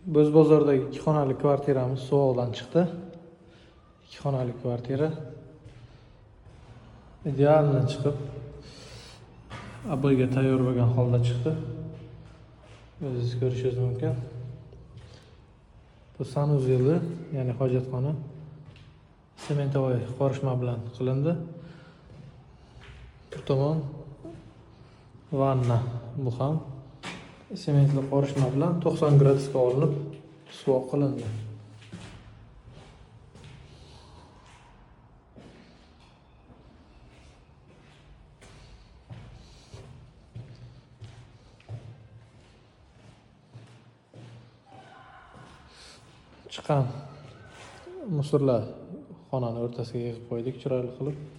Bo'zbozordagi 2 xonali kvartiramiz suvoqdan chiqdi. 2 xonali kvartira. Idealni chiqib, oboyga tayyor bo'lgan holda chiqdi. O'zingiz ko'rishingiz mumkin. Bu sanuzeli, ya'ni hojatxona sementovoy qorishma bilan qilindi. Bu tomon vanna, bu ham sementli qorishma bilan 90 gradusga olinib suvoq qilindi. Chiqqan musorlar xonani o'rtasiga yig'ib qo'ydik chiroyli qilib.